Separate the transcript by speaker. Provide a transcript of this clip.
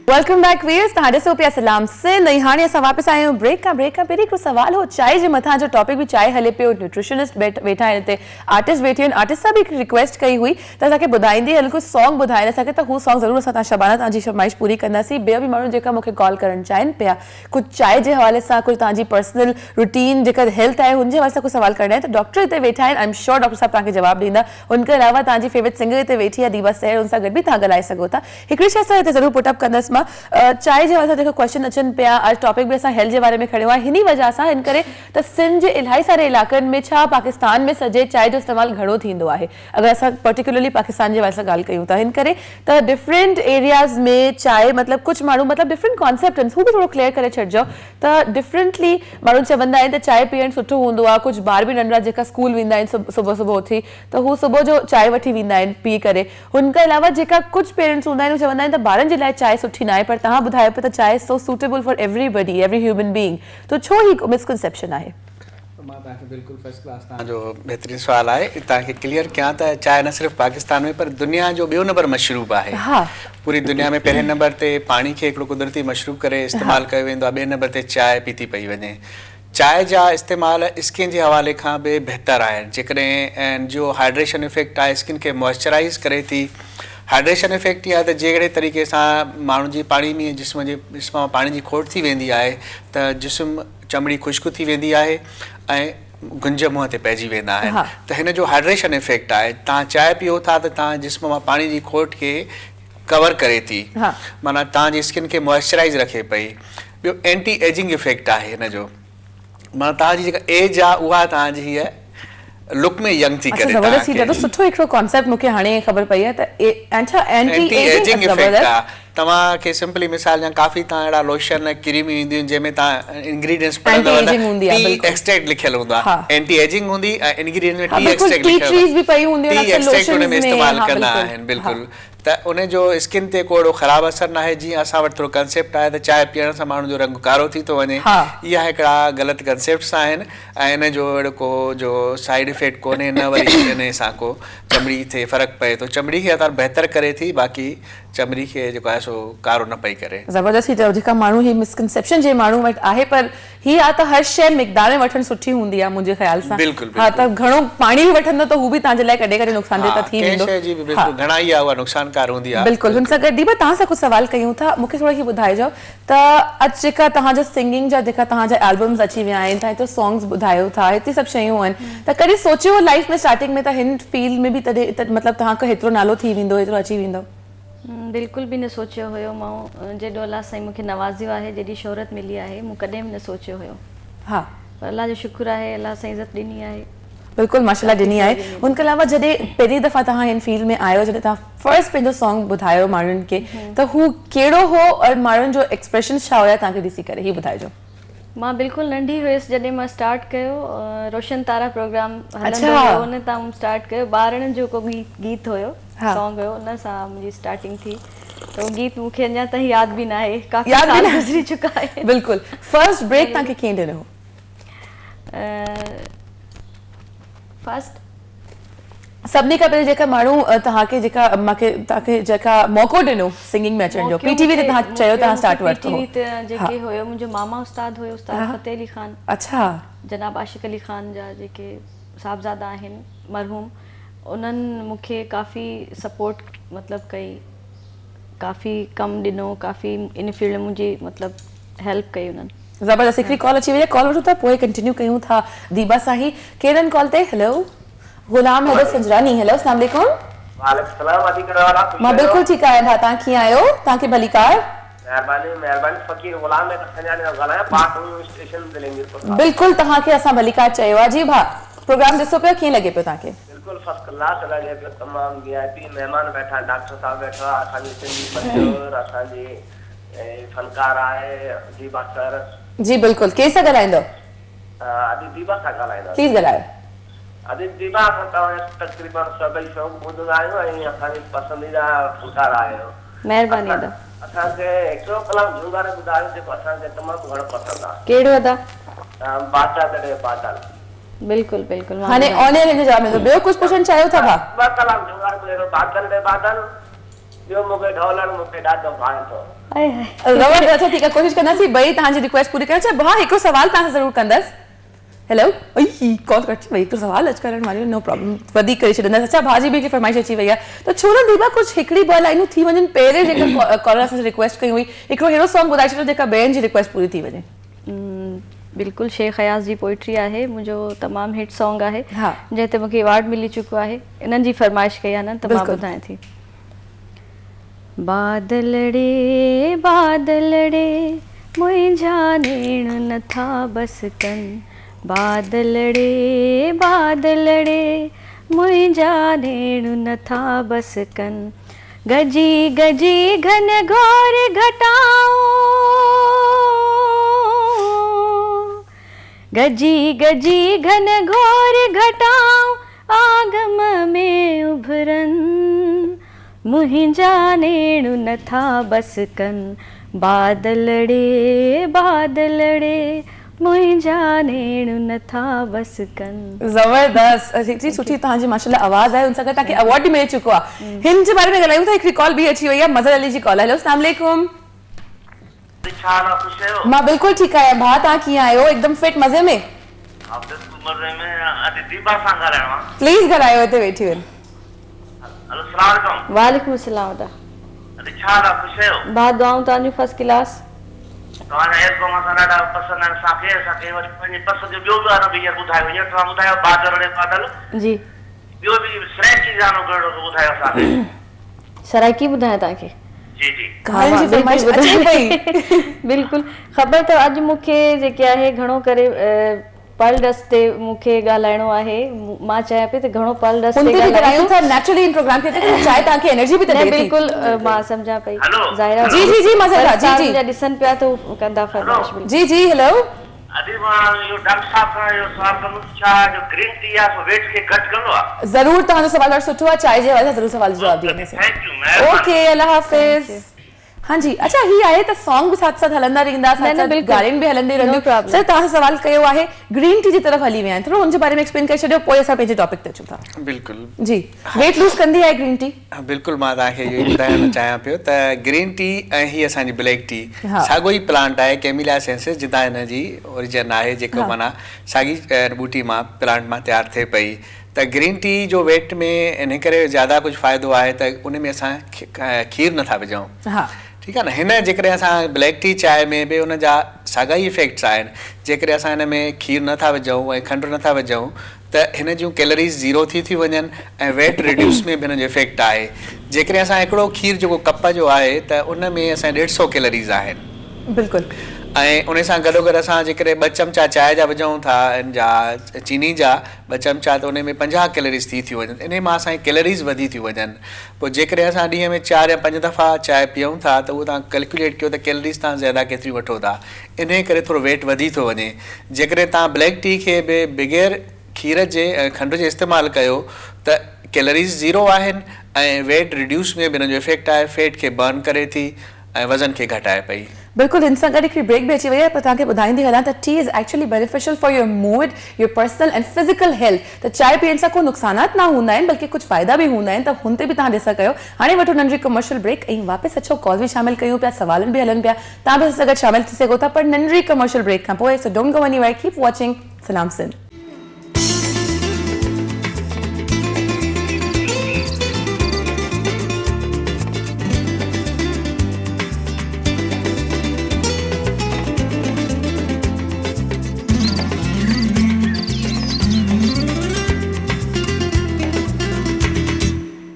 Speaker 1: Welcome back viewers توهان ڏسو پيا سلام سنڌ ۽ هاڻي اسان واپس آيا آهيون بريڪ کان بريڪ کان پهرين هڪڙو سوال هو چائي جي مٿان جو ٽاپڪ به چائي هلي پيو نيوٽريشنسٽ ويٺا آهن هتي آرٽسٽ ويٺي آهن آرٽسٽ سان به هڪ ريڪويسٽ ڪئي هئي ته اسان کي ٻڌائيندي هل ڪجهه سانگ ٻڌائين اسان کي ته هو سانگ ضرور اسان تان شبانه توهان جي فرمائش پوري ڪنداسين ٻيا به ماڻهو جيڪا مون کي ڪال ڪرڻ چاهين پيا ڪجهه چائي جي حوالي سان ڪجهه توهان جي پرسنل روٽين جيڪا هيلٿ آهي هن جي حوالي سان ڪجهه سوال ڪرڻا آهن ته ڊاڪٽر هتي ويٺا آهن I am sure doctor صاحب توهان کي جواب ڏيندا ان کان علاوه توهان جي فيورٽ سنگر هتي ويٺي آهي ديبا سحر ان سان گڏ به توهان ڳالهائي سگهو ٿا. هڪڙي شيء سر هتي ضرور پٽ اپ ڪندس مان چائي جي حوالي سان جيڪا ڪوئسچن اچن پيا اڄ ٽاپڪ به اسان هيلٿ جي باري ۾ کڻيو آهي هني وجه سان هن ڪري ته سنڌ جي الاهي ساري علائقن ۾ ڇا پاڪستان ۾ سڄي چائي جو استعمال گهڻو ٿيندو آهي اگر اسان پرٽيڪولرلي پاڪستان جي حوالي سان ڳالهه ڪيون ته هن ڪري ته ڊفرنٽ ايرياز ۾ چائي مطلب ڪجهه ماڻهو مطلب ڊفرنٽ ڪانسيپٽ آهن هو به ٿورو ڪليئر ڪري ڇڏجو ته ڊفرنٽلي ماڻهو چوندا آهن ته چائي پيئڻ سٺو هوندو آهي ڪجهه ٻار به ننڍڙا جيڪا اسڪول ويندا آهن صبح صبح اٿي ته هو صبح جو چائي وٺي ويندا آهن پي ڪري هن کان علاوه جيڪا ڪجهه پيرنٽس هوندا آهن هو چوندا آهن ته ٻارن جي لاء چانهه سٺي ناهي پر توهان ٻڌايو پيا ته چانهه so suitable for everybody every human being ته ڇو هي مسڪنسيپشن آهي؟
Speaker 2: مان توهان کي بلڪل فرسٽ ڪلاس توهان جو بهترين سوال آهي توهان کي ڪليئر ڪيان ته چانهه نه صرف پاڪستان ۾ پر دنيا جو ٻيو نمبر مشروب آهي پوري دنيا ۾ پهرين نمبر تي پاڻي کي هڪڙو قدرتي مشروب ڪري استعمال ڪيو ويندو آهي ٻئي نمبر تي چانهه پيتي پئي وڃي چانهه جا استعمال اسڪن جي حوالي کان به بهتر آهن جيڪڏهن ان جو هائيڊريشن افيڪٽ آهي اسڪن کي موئسچرائيز ڪري ٿي هائيڊريشن افيڪٽ اها ته جهڙي طريقي سان ماڻهو جي پاڻي ۾ جسم جي جسم مان پاڻي جي کوٽ ٿي ويندي آهي ته جسم چمڙي خشڪ ٿي ويندي آهي ۽ گهنج منهن تي پئجي ويندا آهن ته هن جو هائيڊريشن افيڪٽ آهي توهان چانهه پيئو ٿا ته توهان جسم مان پاڻي جي کوٽ کي ڪور ڪري ٿي معنيٰ توهان جي اسڪن کي موئسچرائيز رکي پئي ٻيو اينٽي ايجنگ افيڪٽ آهي هن جو معنيٰ توهان جي جيڪا ايج آهي اها توهان جي هيء لڪ ۾ ينگ ٿي ڪري
Speaker 1: اڇا زبردست هي ڏاڍو سٺو هڪڙو ڪانسيپٽ مون کي هاڻي خبر پئي آهي ته اڇا اينٽي ايجنگ افيڪٽ
Speaker 2: آهي توهان کي سمپلي مثال ڏيان ڪافي توهان اهڙا لوشن ۽ ڪريمون اينديون آهن جنهن ۾ توهان انگريڊينٽس پڙهندؤ ته ٽي ايڪسٽريڪٽ لکيل هوندو آهي اينٽي ايجنگ هوندي ۽ انگريڊينٽس ۾ ٽي ايڪسٽريڪٽ لکيل هوندو آهي ٽي ايڪسٽريڪٽ ان ۾ استعمال ڪندا آهن بلڪل ته ان جو اسڪن تي ڪو اهڙو خراب اثر ناهي جيئن اسان وٽ ٿورو ڪنسيپٽ آهي ته چانهه پيئڻ سان ماڻهن جو رنگ ڪارو ٿي ٿو وڃي اها هڪڙا غلط ڪنسيپٽس آهن ۽ ان جو اهڙو ڪو جو سائيڊ افيڪٽ ڪونهي نه وري ان سان ڪو چمڙي تي فرق پئي ٿو چمڙي کي هٿار بهتر ڪري ٿي باقي چمڙي کي جيڪو آهي سو ڪارو نه پئي ڪري.
Speaker 1: زبردست هي ته جيڪا ماڻهو هي مسڪنسيپشن جي ماڻهو وٽ آهي پر هي آ ته هر شئي مقدار ۾ وٺڻ سٺي هوندي آ منهنجي خيال سان
Speaker 2: بلڪل
Speaker 1: ها ته
Speaker 2: بلڪل
Speaker 1: گهڻو پاڻي به وٺندو ته هو به توهان جي لاء ڪڏهن ڪڏهن نقصان
Speaker 2: ها
Speaker 1: ده ته ٿي
Speaker 2: ڪنهن
Speaker 1: ويندو
Speaker 2: شئي جي به
Speaker 1: ها
Speaker 2: بلڪل گهڻائي آ اها نقصانڪار هوندي آ
Speaker 1: بلڪل هن سان گڏ ديبا توهان سان ڪجهه سوال ڪيون ٿا مون کي ٿورو هي ٻڌائجو ته اڄ جيڪا توهان جا سنگنگ جا جيڪا توهان جا البمز اچي ويا آهن توهان هيترو سانگز ٻڌايو ٿا هيتري سڀ شيون آهن ته ڪڏهن سوچيو هو لائف ۾ اسٽارٽنگ ۾ ته هن فيلڊ ۾ به تڏهن مطلب توهان کي هيترو نالو ٿي ويندو هيترو اچي ويندو.
Speaker 3: بلڪل به نه سوچيو هيو مان جيڏو الله سائين مونکي نوازيو آهي جيڏي شهرت ملي آهي مون ڪڏهن به نه سوچيو هيو
Speaker 1: ها
Speaker 3: پر الله جو شڪر آهي الله سائين عزت ڏني آهي.
Speaker 1: بلڪل ماشاءالله ڏني آهي ان کان علاوه جڏهن پهرين دفعا توهان هن فيلڊ ۾ آيو جڏهن توهان فرسٽ پنهنجو سانگ ٻڌايو ماڻهن کي ته هو ڪهڙو هو اور ماڻهن جو ايڪسپريشنس ڇا هيا توهان کي ڏسي ڪري هي ٻڌائجو.
Speaker 3: مان بلڪل ننڍي هيس جڏهن مان اسٽارٽ ڪيو روشن تارا پروگرام هلندو هيو ان تان مون اسٽارٽ ڪيو ٻارڙن جو ڪو گيت هيو سانگ هيو ان سان منهنجي اسٽارٽنگ ٿي ته اهو گيت مون کي اڃا تائين ياد به ناهي ڪافي سال گذري چڪا آهن.
Speaker 1: بلڪل فرسٽ بريڪ توهان کي ڪنهن ڏنو هو؟
Speaker 3: فرسٽ
Speaker 1: سڀني کان پهرين جيڪا ماڻهو توهان کي جيڪا مونکي توهان کي جيڪا موقعو ڏنو سنگنگ ۾ اچڻ جو پي ٽي وي تي توهان چيو توهان اسٽارٽ ورتو
Speaker 3: پي ٽي وي تي جيڪي هيو منهنجو ماما استاد هيو استاد فتح علي خان
Speaker 1: اڇا
Speaker 3: جناب عاشق علي خان جا جيڪي صاحبزادا آهن مرحوم انهن مونکي ڪافي سپورٽ مطلب ڪئي ڪافي ڪم ڏنو ڪافي ان فيلڊ ۾ منهنجي مطلب هيلپ ڪئي انهن.
Speaker 1: زبردست هڪڙي ڪال اچي وئي آهي ڪال وٺون ٿا پوء ڪنٽينيو ڪيون ٿا ديبا سان هي ڪير آهن ڪال تي هيلو غلام حيدر سنجراني هيلو اسلام عليڪم.
Speaker 4: وعليڪم السلام ادي ڪهڙو حال آ خوش
Speaker 1: مان
Speaker 4: آهيو.
Speaker 1: بلڪل ٺيڪ آهيان ڀاء توهان ڪيئن آهيو توهان کي ڀليڪار.
Speaker 4: مهرباني مهرباني فقير غلام حيدر سنجراڻي ٿو ڳالهايان پاڪ ويو اسٽيشن ضلعي ميرپور خاص.
Speaker 1: بلڪل توهان کي اسان ڀليڪار چيو آ جي ڀاء پروگرام ڏسو پيو ڪيئن لڳي پيو توهان کي.
Speaker 4: بلڪل فرسٽ ڪلاس لڳي پيو تمام وي آء پي مهمان ويٺا آهن ڊاڪٽر صاحب ويٺو آ اسان جي سنڌي مشهور اسان جي فنڪار آهي ديبا سر.
Speaker 1: جي بلڪل ڪير سان ڳالهائيندو.
Speaker 4: ادي ديبا سان ڳالهائينداسين.
Speaker 1: پليز ڳالهايو.
Speaker 4: ادي ديبا اسان توهان جا تقريبن سڀئي سونگ ٻڌندا آهيون ۽ اسان جي پسنديده فنڪار آهيو.
Speaker 3: مهرباني ادا.
Speaker 4: اسان کي هڪڙو ڪلام جهونگاري ٻڌايو جيڪو اسان کي تمام گهڻو پسند آهي.
Speaker 3: ڪهڙو ادا.
Speaker 4: بادل ڙي بادل.
Speaker 3: بلڪل بلڪل مان
Speaker 1: هاڻي
Speaker 3: ٻڌايان.
Speaker 1: آن ايئر هن جو جواب ملندو ٻيو ڪجهه پڇڻ چاهيو ٿا ڀاء.
Speaker 4: ٻه ڪلام جهونگاري ٻڌايو بادل ڙي بادل. ٻيو مونکي ڍولڻ مونکي ڏاڍو ڀانئي ٿو.
Speaker 1: زبردست اڇا ٺيڪ آ ڪوشش ڪنداسين ٻئي توهان جي ريڪويسٽ پوري ڪرڻ اڇا ڀاء هڪڙو سوال توهان سان ضرور ڪندس هيلو ائي ڪال ڪٽجي وئي هڪڙو سوال اڄ ڪرڻ واري نو پرابلم وڌيڪ ڪري ڇڏندس اڇا ڀاء جي به هڪڙي فرمائش اچي وئي آ ته ڇو نه ديبا ڪجهه هڪڙي ٻه لائنون ٿي وڃن پهرين جيڪا ڪالر اسان سان ريڪويسٽ ڪئي هئي هڪڙو اهڙو سانگ ٻڌائي ڇڏيو جيڪا ٻين جي ريڪويسٽ پوري ٿي وڃي.
Speaker 3: بلڪل شيخ اياز جي پوئٽري آهي منهنجو تمام هٽ سانگ آهي جنهن تي مونکي ايوارڊ ملي چڪو آهي انهن جي فرمائش ڪئي آهي نه ته مان ٻڌايان ٿي. بادل ڙي بادل ڙي منهنجا نيڻ نٿا بس ڪن بادل ڙي بادل ڙي منهنجا نيڻ نٿا بس ڪن گجي گجي گهن گهور گهٽائون گجي گجي گهن گهور گهٽائون آگم ۾ اڀرن منهنجا نيڻ نٿا بس ڪن بادل ڙي بادل ڙي منهنجا نيڻ نٿا بس ڪن.
Speaker 1: زبردست ايتري سٺي توهان جي ماشاءالله آواز آهي ان سان گڏ توهان کي ايوارڊ به ملي چڪو آهي هن جي باري ۾ ڳالهايون ٿا هڪڙي ڪال ٻي اچي وئي آهي مظهر علي جي ڪال آهي هيلو اسلام عليڪم.
Speaker 5: ڇا حال آ خوش آهيو.
Speaker 1: مان بلڪل ٺيڪ آهيان ڀاء توهان ڪيئن آهيو هڪدم فٽ مزي ۾.
Speaker 5: ها بلڪل مزي ۾ ادي ديبا سان ڳالهائڻو آ.
Speaker 1: پليز ڳالهايو هتي ويٺي آهن.
Speaker 5: هلو سلام عليڪم.
Speaker 3: وعليڪم السلام ادا.
Speaker 5: ادي ڇا حال آ خوش آهيو.
Speaker 3: ڀاء دعائون توهان جون فرسٽ ڪلاس.
Speaker 5: توهان جا البم اسان ڏاڍا پسند آهن اسان کي اسان کي وري پنهنجي پسند جو ٻيو گانو به هينئر ٻڌايو هينئر توهان ٻڌايو بادل ڙي بادل.
Speaker 3: جي.
Speaker 5: ٻيو به سرائيڪي گانو ڪهڙو ڪو ٻڌايو اسان کي.
Speaker 3: سرائيڪي ٻڌايان توهان کي.
Speaker 5: جي جي.
Speaker 1: ڳالهين جي فرمائش اچي پئي.
Speaker 3: بلڪل خبر اٿو اڄ مون کي جيڪي آهي گهڻو ڪري پرل ڊسٽ تي مون کي ڳالهائڻو آهي مان چاهيان پئي ته گهڻو پرل ڊسٽ
Speaker 1: تي ڳالهايون ڳالهايون ٿا نيچرلي ان پروگرام کي ته چاهي توهان کي انرجي به ته ڏي ٿي.
Speaker 3: بلڪل مان سمجهان پئي
Speaker 1: ظاهر جي جي جي مظهر جي جي
Speaker 3: ڏسن پيا ته هو ڪندا فرمائش
Speaker 1: بلڪل جي جي هيلو.
Speaker 5: ادي مان اهو ڊاڪٽر صاحب کان اهو سوال ڪندس ڇا جو گرين ٽي آ سو ويٽ کي گهٽ ڪندو آ.
Speaker 1: ضرور توهان جو سوال ڏاڍو سٺو آ چانهه جي حوالي سان ضرور سوال جو جواب ڏينداسين.
Speaker 5: Thank you مهرباني.
Speaker 1: اوڪي الله حافظ. هان جي اڇا هي آهي ته سانگ به ساٿ ساٿ هلندا رهندا ساٿ ساٿ ڳالهين به هلندي رهنديون سر توهان سوال ڪيو آهي گرين ٽي جي طرف هلي ويا آهن ٿورو ان جي باري ۾ ايڪسپلين ڪري ڇڏيو پوء اسان پنهنجي ٽاپڪ تي اچون ٿا.
Speaker 2: بلڪل
Speaker 1: جي ويٽ لوز ڪندي آهي گرين ٽي.
Speaker 2: بلڪل مان توهان کي اهو ئي ٻڌائڻ چاهيان پيو ته گرين ٽي ۽ هي اسان جي بليڪ ٽي ساڳيو ئي پلانٽ آهي ڪيميليا سينسس جتان هن جي اوريجن آهي جيڪو معنيٰ ساڳي ٻوٽي مان پلانٽ مان تيار ٿئي پئي ته گرين ٽي جو ويٽ ۾ انهي ڪري زياده ڪجهه فائدو آهي ته ان ۾ اسان کير نٿا وجهون ٺيڪ آهي نه هن جيڪڏهن اسان بليڪ ٽي چانهه ۾ به ان جا ساڳا ئي افيڪٽس آهن جيڪڏهن اسان هن ۾ کير نٿا وجهون ۽ کنڊ نٿا وجهون ته هن جون ڪيلريز زيرو ٿي ٿيون وڃن ۽ ويٽ ريڊيوس ۾ به هن جو افيڪٽ آهي. جيڪڏهن اسان هڪڙو کير جيڪو ڪپ جو آهي ته ان ۾ اسان ڏيڍ سئو ڪيلريز آهن.
Speaker 1: بلڪل.
Speaker 2: ۽ ان سان گڏوگڏ اسان جيڪڏهن ٻه چمچا چانهه جا وجهون ٿا ان جا چيني جا ٻه چمچا ته ان ۾ 50 ڪيلريز ٿي ٿيون وڃن انهي مان اسان جي ڪيلريز وڌي ٿيون وڃن پوء جيڪڏهن اسان ڏينهن ۾ چار يا پنج دفعا چانهه پيئون ٿا ته اهو توهان ڪيلڪيوليٽ ڪيو ته ڪيلريز توهان زياده ڪيتريون وٺو ٿا انهي ڪري ٿورو ويٽ وڌي ٿو وڃي. جيڪڏهن توهان بليڪ ٽي کي به بغير کير جي ۽ کنڊ جي استعمال ڪيو ته ڪيلريز زيرو آهن ۽ ويٽ ريڊيوس ۾ به ان جو افيڪٽ آهي فيٽ کي برن ڪري ٿي ۽ وزن کي گهٽائي پئي.
Speaker 1: بلڪل هن سان گڏ هڪڙي بريڪ به اچي وئي آهي پر توهان کي ٻڌائيندي هلان ته tea is actually beneficial for your mood, your personal and physical health ته چانهه پيئڻ سان ڪو نقصانات نه هوندا آهن بلڪه ڪجهه فائدا به هوندا آهن ته هن تي به توهان ڏسا ڪيو هاڻي وٺو ننڍڙي ڪمرشل بريڪ ۽ واپس اچو ڪالز به شامل ڪيون پيا سوالن به هلن پيا توهان به اسان سان گڏ شامل ٿي سگهو ٿا پر ننڍڙي ڪمرشل بريڪ کان پوء so don't go anywhere keep watching Salam Sindh.